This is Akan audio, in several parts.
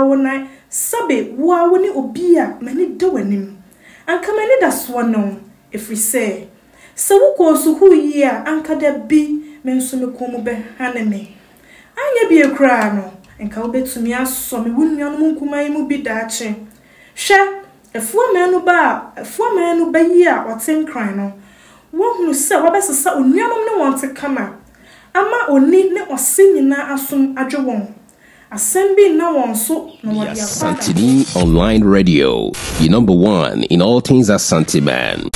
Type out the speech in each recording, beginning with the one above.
ara wo na sɛbe wo ara wone obi a m'ani da w'anim. Anka m'anidasoɔ ne wo, ɛfiri sɛ, sɛ wokɔɔ sukuu yie a, anka da bi me nso me kɔn mu bɛhane me. Anyɛ bie koraa no, anka wobɛtumi asɔ me wo nuanom nkumaa yi mu bi daakye. Hwɛ, Afua Manu ba a, Afua Manu ba yi a ɔte Nkran no, woahunu sɛ wabɛsesa onuanom ne wɔn te kama ama oni ne ɔse nyinaa asom adwo wɔn. Asɛm bi nna wɔn so na The wɔde akɔ adagyew. Asantini Online Radio, your number one in all things Asante man.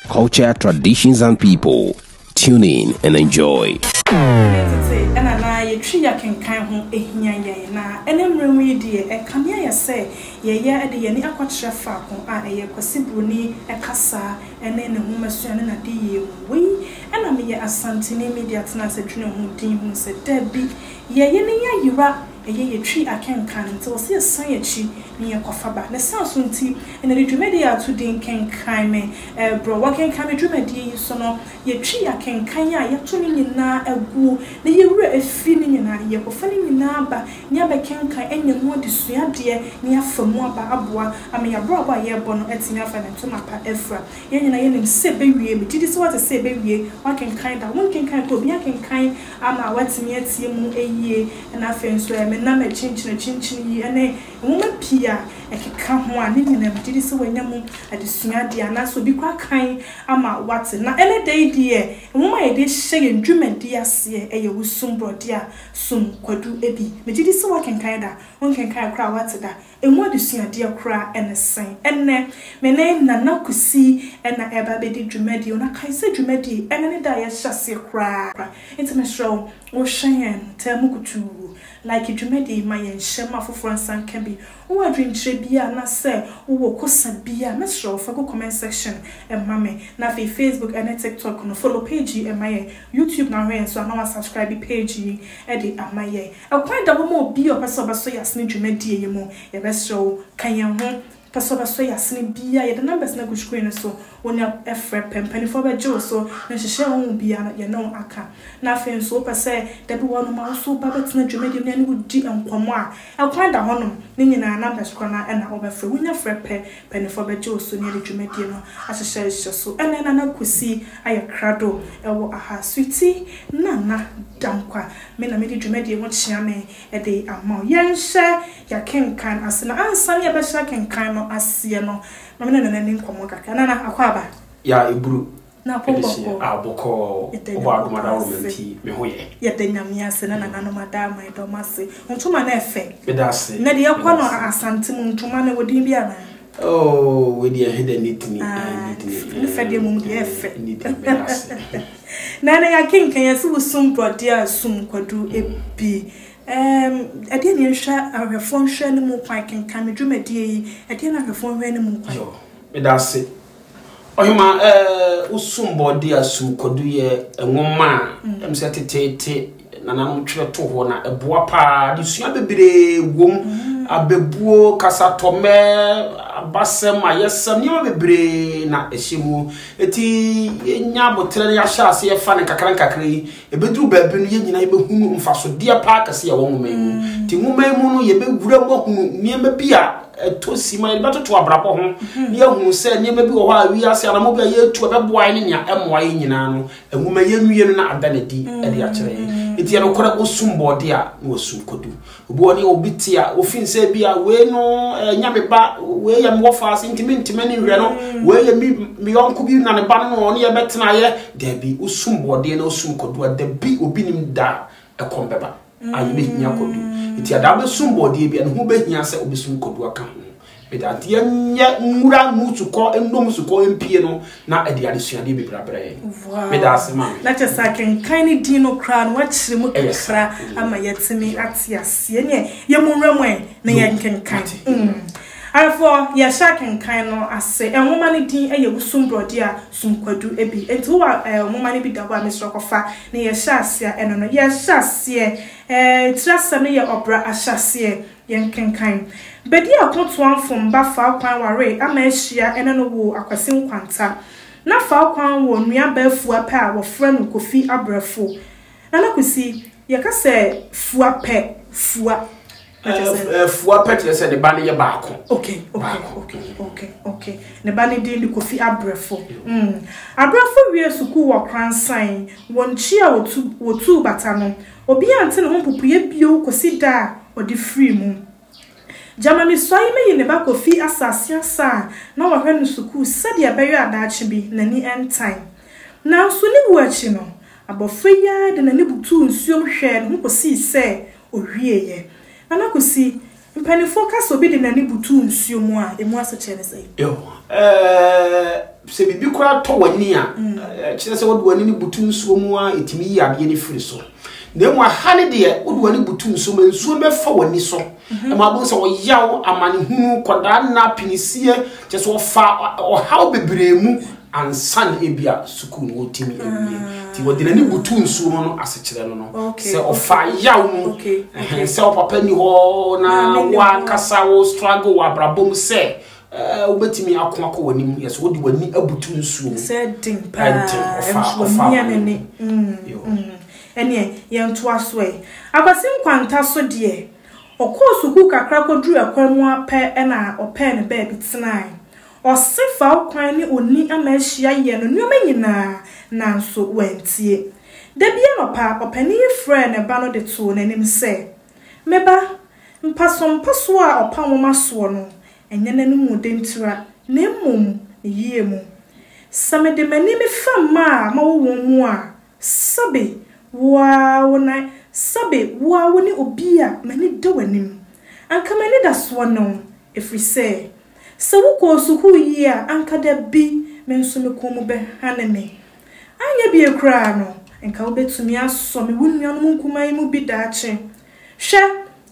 Culture, traditions, and people. Tune in and enjoy. Ɛne tete na na yɛtwi akenkan ho hia yɛn, na ɛnnɛ mmerɛ mu yi deɛ, ɛkame ayɛ sɛ yɛyɛ de yɛn ani akɔkyerɛ faako a ɛyɛ Kwasi Broni kasa ne ne nwomasua ne n'adeyie mu. Wei na meyɛ Asanteni Media tena ase dwene ho din hunu sɛ dabi, yɛyɛ ne yɛayera ɛyɛ yɛtwi akenkan nti ɛwɔ sɛ yɛsan yɛn akyi ne yɛkɔfa ba. Ne saa so nti na yɛde dwumadie a ato din Kenkan Me rebrɛ wo. Wɔ Kenkan Me dwumadie yi so no, yɛtwi akenkan a yɛato ne nyinaa aguo na yɛn werɛ afiri ne nyinaa. Yɛkɔfa ne nyinaa ba ne abɛkenkan anya mu adesuadeɛ ne yɛafa mu aba aboa ama yɛn abrabɔ a yɛrebɔ no atumi afa ne ntoma pa afira. Yɛn nyinaa yɛnim sɛ ɛbɛwie. Megye di sɛ woate sɛ ɛbɛwie. Woakenkan da? Wonkenkan koraa, obi akenkan ama woatumi atie mu yie. Ɛna afei nso ɛ, menam akyinkyin akyinkyin yi ne nwoma pii a ɛkeka ho a, ne nyinaa megye di sɛ woanya mu adesua adeɛ anaasɛ obi koraa kan ama woate. Na ɛnnɛ da yi deɛ, nwoma a yɛde rehyɛ yɛn dwumadie aseɛ yɛ Wo Sum Borɔdeɛ a Sum Kwadu Abi. Megye di sɛ woakenkan da, wonkenkan koraa a woate da. Ɛmu adesuadeɛ koraa ne sɛn? Ɛnnɛ, me ne Nana Kusi na ɛreba abɛdi dwumadie. Na kae sɛ dwumadie yi, ɛnnɛ ne da a yɛhyɛ aseɛ koraa. Nti mesrɛ wo, wohwɛ yɛn taa mu kutuu. Like dwumadie yi ma yɛn, hyɛ ma afoforɔ nsa nka bi. Wowɔ adwenkyerɛ bi anaasɛ wowɔ kosa bi a, mɛsrɛ wo fa gu comment section ma me. Na afei Facebook ne TikTok no, follow page yi ma yɛn. YouTube na wohwɛ yɛn nso a, na woasubscribe page yi de ama yɛn. Ɛkwan da hɔ ma obi a ɔpɛ sɛ ɔbɛsɔ yɛn asene dwumadie yi mu. Yɛbɛsrɛ wo, ka yɛn ho. Pɛ sɛ ɔbɛsɔ yɛn asene biara, yɛde numbers no agu screen no so. Wo ne frɛ pɛ, mpanimfoɔ bɛgye wo so, na nhyehyɛeɛ a wohu biara no, yɛne wo aka. Na afei nso, wopɛ sɛ da bi wɔ hɔnom a wo nso woba bɛtena dwumadie mu na yɛne wo di nkɔmmɔ a, ɛkwan da hɔnom. Ne nyinaa, numbers korɔ no ara na wobɛfrɛ. Wonya frɛ pɛ, mpanimfoɔ bɛgye wo so na yɛde dwumadie no ahyehyɛ so. Ɛnnɛ, Nana Kusi ayɛ krado wɔ aha. Sweetie Nana Dankwa. Me na medi dwumadie ho kyea me de ama wo. Yɛnhyɛ yɛakenkan ase. Na ansa na yɛbɛhyɛ akenkan no aseɛ no, ma me ne Nana nni nkɔmmɔ kakra. Nana, akwaaba. Ya eburu. Na apɔ bɔkɔɔ. Ah, bɔkɔɔ. Yɛda Ɔbɔ adom Nyankopɔn adaworo ma ase. nti me ho yɛ. Yɛda Nyame ase na nananom ada ama yɛda ɔmo ase. Ntoma no ɛfɛ. Meda ase. Nnɛ deɛ yɛkɔ Meda no ase. Asante mu ntoma no ɛwɔ din bi anaa? Oh, wei deɛ ɛhe dɛ neat ni. Ah, Neat ni. ne fɛ deɛ mmom deɛ ɛfɛ. Neat ni, meda ase. Na ɛnɛ yɛakenkan yɛse wo sum borɔdeɛ a sum kwadu bi. Ɛɛm, ɛdeɛn na yɛnhwɛ ahwɛfoɔ nhwɛ ne mu kwan kenkan me dwumadie yi, ɛdeɛn na ahwɛfoɔ nhwɛ ne mu kwan? Yo, meda ase. Ɔhema, ɛɛ, wo sum borɔdeɛ a sum kwadu yɛ nwoma a, ɛm sɛ teteete nananom twerɛ to hɔ na ɛboa paa, adesua bebree wom, abɛbuo, kasatɔmɛ, abasɛm, ayɛsɛm, nneɛma bebree na ɛhyɛ mu. Eti yɛnya aboterɛ na yɛahyɛ ase yɛfa no nkakra nkakra yi, ɛbɛduru baabi no yɛn nyinaa yɛbɛhunu mfasodeɛ paa kɛse a ɛwɔ nwoma yi mu. Nti nwoma yi mu no yɛbɛwura mu ahunu nneɛma bi a ɛtɔ si ma yɛde bɛtoto abrabɔ ho na yɛahunu sɛ nneɛma bi wɔ hɔ a wiase anamɔ bi a yɛtu ɛbɛboa yɛn ne nea ɛmmoa yɛn nyinaa no, nwoma yɛnwie no na ada no adi de akyerɛ yɛn. Nti ɛnokorɛ wosum bɔɔde a na wasum kwadu. Obi wɔ ne obi te a ofin sɛ bi a wei no ɛnya me ba, wei yɛ me wɔfa ase nti mentumi ne nhwɛ no, wei yɛ me me yɔnko bi na ne ba no na ɔne yɛ bɛtena yɛ. Dabi, wosum bɔɔdeɛ na wosum kwadu a dabi obi nim da a ɛkɔm bɛba a yɛbɛhia kwadu. Nti adaa wobɛsum bɔɔdeɛ bi a ne ho bɛhia sɛ wobɛsum kwadu aka ho. Meda nti yɛnyɛ nwura mu sukɔ nnom sukɔ mpie no na ɛde adesuadeɛ bebree abrɛ yɛn. Wow. Meda ase maame. Na kyerɛ sɛ akenkan ne din no koraa no wakyerɛ mu Ɛyɛ saa. kakra ama yɛatumi ate aseɛ. Neɛ yɛmu nwura mu ɛ na Yo, yɛnkenkan. mate. Arefoɔ, yɛhyɛ akenkan no ase. Nwoma no din yɛ Wosum Borɔdeɛ a Sum Kwadu Bi. Enti wowɔ nwoma no bi da hɔ a, mesrɛ kɔfa na yɛhyɛ aseɛ a ɛno no. Yɛhyɛ aseɛ. Tiri asɛm no yɛ Ɔbra Ahyɛaseɛ. Yɛnkenkan. Bediako Toamfom ba Faakwan waree ama ahyia ne no woo Akwasi Nkwanta. Na Faakwan wɔ nuabaa fua pɛ a wɔfrɛ no Kofi Abrɛfo. Nana Kwesi, yɛka sɛ fua pɛ, fua. Fua pɛ kyerɛ sɛ ne ba no yɛ baako. Okay, okay, okay, okay, okay. Ne ba no din de Kofi Abrɛfo. Mm. Abrɛfo wiee sukuu wɔ Kransan. Wɔ nkyi a wɔtu wɔtuu bata no, obi ante ne ho mpopoeɛ bio kɔsi da a ɔde firii mu. Gyama Misuayi meyi ne ba Kofi asase asa a na wɔhwɛ no sukuu sɛdeɛ ɛbɛyɔ a daakye bi n'ani ntan. Nanso ne wuo akyi no, abɔfra yi ara de n'ani butuu nsuom hwɛɛ ne ho kɔsii sɛ ɔwieeɛ. Nana Kwesi, mpanimfoɔ ka sɛ obi de n'ani butuu nsuo mu a, ɛmu asekyerɛ ne sɛn? Yo, ɛɛ, sɛ biribi koraa tɔ w'ani a, ɛkyerɛ sɛ wode w'ani no butu nsuo mu a, ɛtumi yi adeɛ no firi so. Na mmom aha no deɛ, wode w'ani butu nsuo mu a, nsuo no bɛfa w'ani so. Ɛma wobɛhu sɛ ɔyaw, amanehunu, kɔdaa nna, pinisie, kyerɛ sɛ ɔfa ɔhaw bebree mu ansa na ebia sukuu no wɔtumi awie. Nti wɔde n'ani butu nsuo mu no asekyerɛ no no. Sɛ ɔfa yaw mu, sɛ ɔpapa ni hɔ na wankasa wo struggle wɔ abrabɔ mu sɛ wobɛtumi ako akɔ w'anim yɛ sɛ wode w'ani abutu nsuo mu. Sɛ den paa, ɔfa ɔfa n'ani. Ɛneɛ yɛntoa so ɛ. Akwasi Nkwanta so deɛ, ɔkɔɔ sukuu kakra kɔduruu ɛkwan mu ara pɛ na ɔpɛɛ ne baabi tenae. Ɔse fa wo kwan ne oni ama ahyia yɛ no nnoɔma nyinaa nanso wantie. Da bi anɔpa ɔpanin yi frɛɛ ne ba no de too n'anim sɛ, Me ba, mpasompasoɔ a ɔpa nwoma soɔ no, ɛnyɛ n'anomu de ntira na mmom ne yie mu. Sɛ mede m'ani mefa mma a mawo wɔn mu a, sɛbe wo ara wo na sɛbe wo ara wo ne obi a m'ani da w'anim. Anka m'anidasoɔ ne wo, ɛfiri sɛ Sɛ wokɔɔ sukuu yie a, anka da bi me nso me kɔn mu bɛhane me. Anyɛ bie koraa no, anka wobɛtumi asɔ me wo nuanom nkumaa yi mu bi daakye. Hwɛ,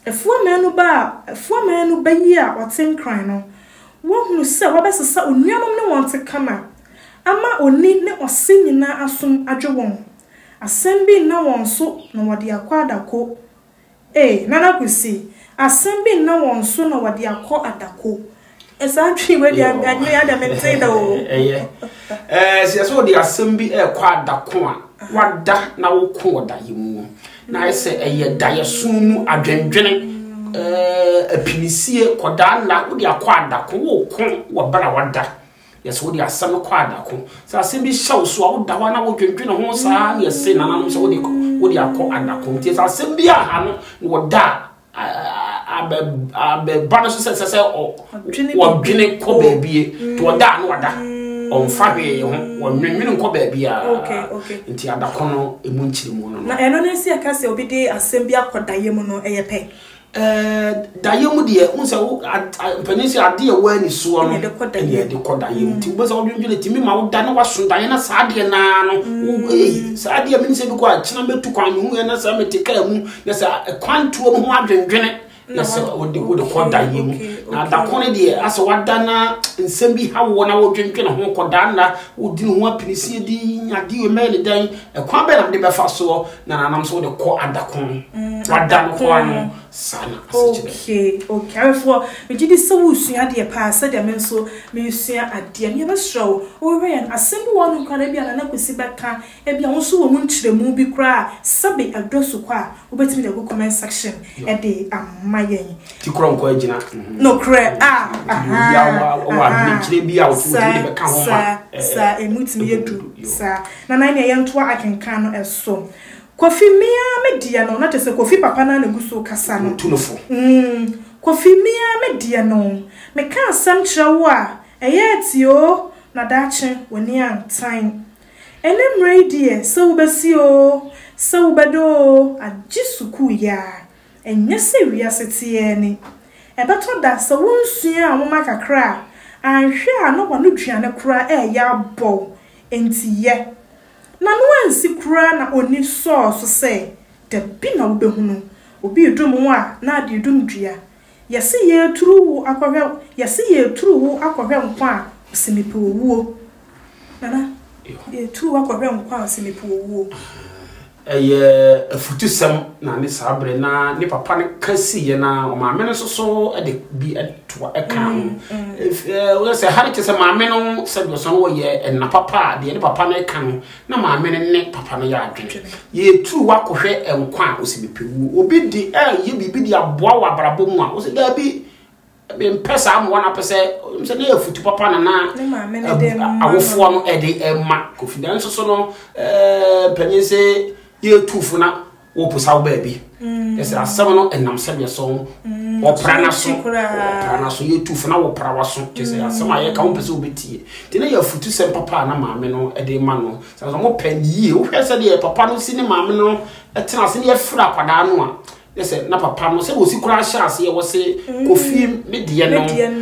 Afua Manu ba a, Afua Manu ba yi a ɔte Nkran no, woahunu sɛ wabɛsesa onuanom ne wɔn te kama ama oni ne ɔse nyinaa asom adwo wɔn. Asɛm bi nna wɔn so na wɔde akɔ adako. Ei, Nana Kwesi, asɛm bi nna wɔn so na wɔde akɔ adako. Saa twi wei deɛ ɛnyɛ ya deɛ mentee da o. Ɛyɛ. Ɛɛ sɛ sɛ wɔde asɛm bi ɛrekɔ adako a, wada na woko wɔ daeɛ mu. Na ayɛ sɛ ɛyɛ daeɛso mu adwendwene, ɛɛ apinisie, kɔdaa nna, wode akɔ adako, woko wɔ berɛ a wada. Yɛ sɛ wode asɛm no kɔ adako. Sɛ asɛm bi hyɛ wo so a, woda hɔ a na wodwendwene ho saa na yɛse nananom sɛ wode wode akɔ adako. Nti sɛ asɛm bi aha no na wɔda a abɛba no so sɛ sɛ sɛ ɔdwene kɔ baabie. Nti ɔda a na wada. Ɔmfa hwee ho, ɔnwendwene nkɔ baabiara. Nti adako no emu nkyerɛmu no no. Na ɛno ne sɛ yɛka sɛ obi de asɛm bi akɔ daeɛ mu no, ɛyɛ pɛ? Ɛɛ daeɛ mu deɛ wohu sɛ wo mpanin sɛ adeɛ ɛwɔ ani soɔ no ɛna ɛde kɔ daeɛ mu nti wobɛ sɛ wodwendwene tumi ma woda na waso daeɛ na saa adeɛ naa no wo ee saa adeɛ mene sɛ bi kɔ a kyena mɛtu kwan mehu yɛ na sɛ mete kaa mu na sɛ kwan tuo no ho adwendwene na sɛ wode wode kɔ daeɛ mu na adako no deɛ asɛ wada na nsɛm bi ha woɔ na wodwendwene ho kɔdaa nna wodi ne ho apinisie di adeɛ mɛyɛ ne dɛn ɛkwan bɛn na mede bɛfa soɔ Na nanam so wode kɔ adako wada no kɔ ano saa na asekyerɛ. Okay, okay. Awefoɔ, megye di sɛ woresua adeɛ paa sɛdeɛ me nso meresua adeɛ. No yɛbɛsrɛ wo, wohwɛ yɛn asɛm bi wɔ hɔnom koraa na ebia Nana Kwesi bɛka, ebia wo nso wɔ mu nkyerɛmu bi koraa a, sɛbe ɛdɔ sukɔ a, wobɛtumi de agu comment section de ama yɛn. Ti korɔ nkɔ agyina. Nokorɛ, ah, ahaa, wɔ adwenkyerɛ bi a wotumi de bɛka ho ma. Saa, saa, emu tumi yɛ du, saa. Nana ɛneɛ yɛntoa akenkan no so. Kofi me ara me deɛ no, na kyerɛ sɛ Kofi papa no ara na ɛgu so rekasa no. Ɔtu no fo. Mm, Kofi me ara me deɛ no, meka asɛm kyerɛ wo a, ɛyɛ a tie oo, na daakye w'ani antan. Ɛnnɛ mmerɛ yi deɛ, sɛ wobɛsi oo, sɛ wobɛdɔ oo, agye sukuu yi ara. Ɛnyɛ sɛ wiase teɛ ni. Ɛbɛtɔ da sɛ wonsuaa nwoma kakra a, anhwɛ a na w'ano duane koraa reyɛ abɔ wo. Enti yɛ. N'ano ansi koraa na oni sɔɔ so sɛ, Dabi na wobɛhunu. Obi redom wo a, na ade redom dua. Yɛse yɛreturu wo akɔhwɛ Yɛse yɛreturu wo akɔhwɛ nkwa a, ɔse mepɛ owuo. Nana, yɛreturu wo akɔhwɛ nkwa a, ɔse mepɛ owuo. Ɛyɛ afutusɛm na ne saa berɛ na ne papa no ka siiɛ na ɔmaame no nso so de bi toa ɛka ho. Woyɛ sɛ ha no kyerɛ sɛ maame no sɛdeɛ ɔsɛ no wɔyɛ ɛna papa a deɛ ne papa no ka no na maame no ne papa no yɛ adwene. Yɛturu wakɔhwɛ nkwa a ɔsi mepɛ wuo. Obi de ɛyɛ biribi de aboa wɔ abrabɔ mu a ɔsɛ daabi mempɛ saa mmoa no apɛ sɛ sɛ ne yɛ afutu papa na na awofoɔ no ɛde ɛma kofi nanso so no mpanyin sɛ yɛtu fo na wɔposa wo baabi mm. ɛsɛ asɛm no ɛnam sɛdeɛ so mm. wɔpra no so wɔpra no so yɛtu fo na wɔpra wa so kyɛ sɛ asɛm a yɛka wompɛ sɛ wobɛtie nti na yɛ afutu sɛm papa a na maame no ɛde ma no sɛ sɛ mopɛ ne yie wohwɛ sɛdeɛ papa no si ne maame no ɛtena ase ne yɛfrɛ akwadaa no a ne sɛ na papa no sɛ wɔsi koraa hyɛ aseɛ wɔ se mm. kofi me deɛ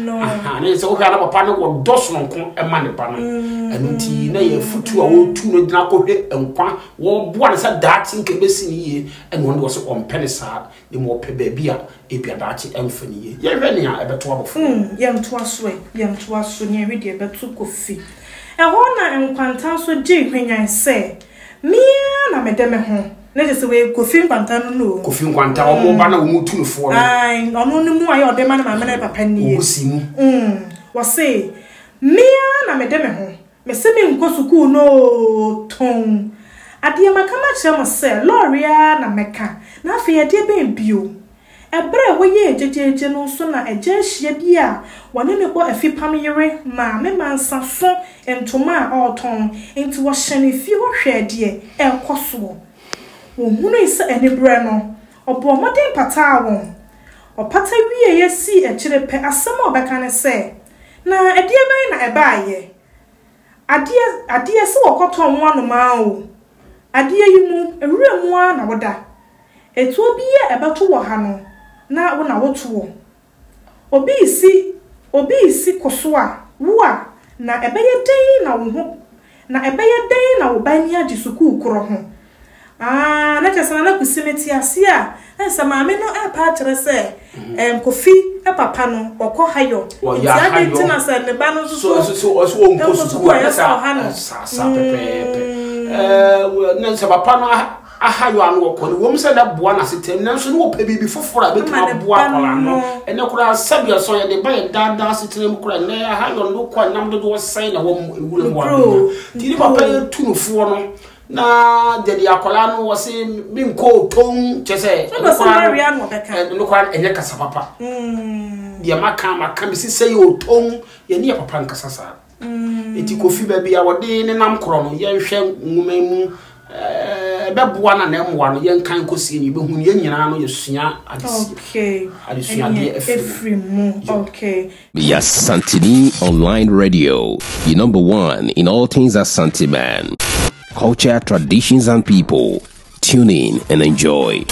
no aha ne sɛ wohwɛ na papa no wɔdɔ sononko ma ne ba no mm. ɛno nti na yɛ futu a wɔtu no gyina kɔhwɛ nkwa wɔboa no sɛ daakye nka bɛsi ne yie ɛna ɔno wɔ sɛ ɔmpɛ ne saa ne mu ɔpɛ baabi a ebi adaakye ɛmfa ne yie yɛhwɛ nea ɛbɛto abɔfo mm, yɛntoa so ɛ yɛntoa so nea ɛwe deɛ ɛbɛto kofi ɛhɔ na nkwanta nso gye hwanyan sɛ mea na mede me ho. Na kyerɛ sɛ wei Kofi Nkwanta no no o. Kofi Nkwanta wɔn ba na wɔn tu no foɔ no. Ayi ɔno ne mu ayɛ ɔde ma ne maame ne papa nie. Wɔn si mu. Wɔse me ara na mede me ho mese me nkɔ sukuu no oo tɔn adeɛ maka makyerɛ mo sɛ lɔɔre ara na mɛka na afei ɛdeɛ bɛn bio. Ɛberɛ a wɔyɛɛ gyegyeegye no nso na agya ahyia bi a wɔne no bɔ afipam yere maame mansa so ntoma a ɔretɔn nti wɔhyɛnee fie hɔ hwɛɛ deɛ ɛrekɔ soɔ. Wɔhunui sɛ aniberɛ no, ɔbɔɔ mmɔden pataa wɔn. Ɔpata wieeɛ sii akyire pɛ asɛm a ɔbɛka ne sɛ, Na ɛdeɛ bɛn na ɛbaeɛ? Adeɛ, adeɛ, sɛ wɔkɔtɔn wo anomaa o, adeɛ yi mu, wura mu ara na woda. Etuo bi a ɛbɛto wɔ ha no, na wo na wotoɔ. Obi resi, obi resi koso a, wo a, na ɛbɛyɛ dɛn na wo ho, na ɛbɛyɛ dɛn na wo ba ani agye sukuu korɔ ho? Aah, na kyerɛ sɛ Nana Kusi mete aseɛ a, na kyerɛ sɛ maame no repa akyerɛ sɛ ɛɛm Kofi papa no ɔkɔ hayɔ. Ɔyɛ Nti adɛn ahayɔ. nti na sɛ ne ba no nso So so so so ɔso ɔnkɔ nkɔ sukuu sukuu a a ɛyɛ na sɛ sɛ ɔha no? saa saa pɛpɛɛpɛ. Ɛɛ na sɛ papa no ahayɔ ano ɔkɔ no wɔm sɛ na boa n'asetɛm nanso ne wɔpɛ biribi foforɔ a Ama ɛbɛtumi ne aboa ba akwadaa no no. ɛnɛ koraa sɛdeɛ sɛ yɛde ba yɛ daadaa asetena mu koraa ɛnɛ ahayɔ no kɔ nam dodoɔ sɛn na wɔn ewura mu Nokorɛ abɛnya o, nti ne papa nokorɛ o. yɛ tu no foɔ no na deɛ akwadaa no wɔ se menkɔ otɔn kyɛ sɛ ɛno koraa ɛnyɛ kasa papa mm. deɛ maka maka mesi sɛ yɛ otɔn yɛne yɛ papa nkasa saa ɛti mm. kofi baabi a wɔde ne nam korɔ no yɛnhwɛ nwoma mu ɛbɛboa na na ɛmmoa no yɛnkan kɔsie no yɛbɛhu no yɛn nyinaa no yɛsua adesuadeɛ afiri mu okay. Asantini Online Radio, your number one in all things Asante man. Culture, traditions, and people. Tune in and enjoy.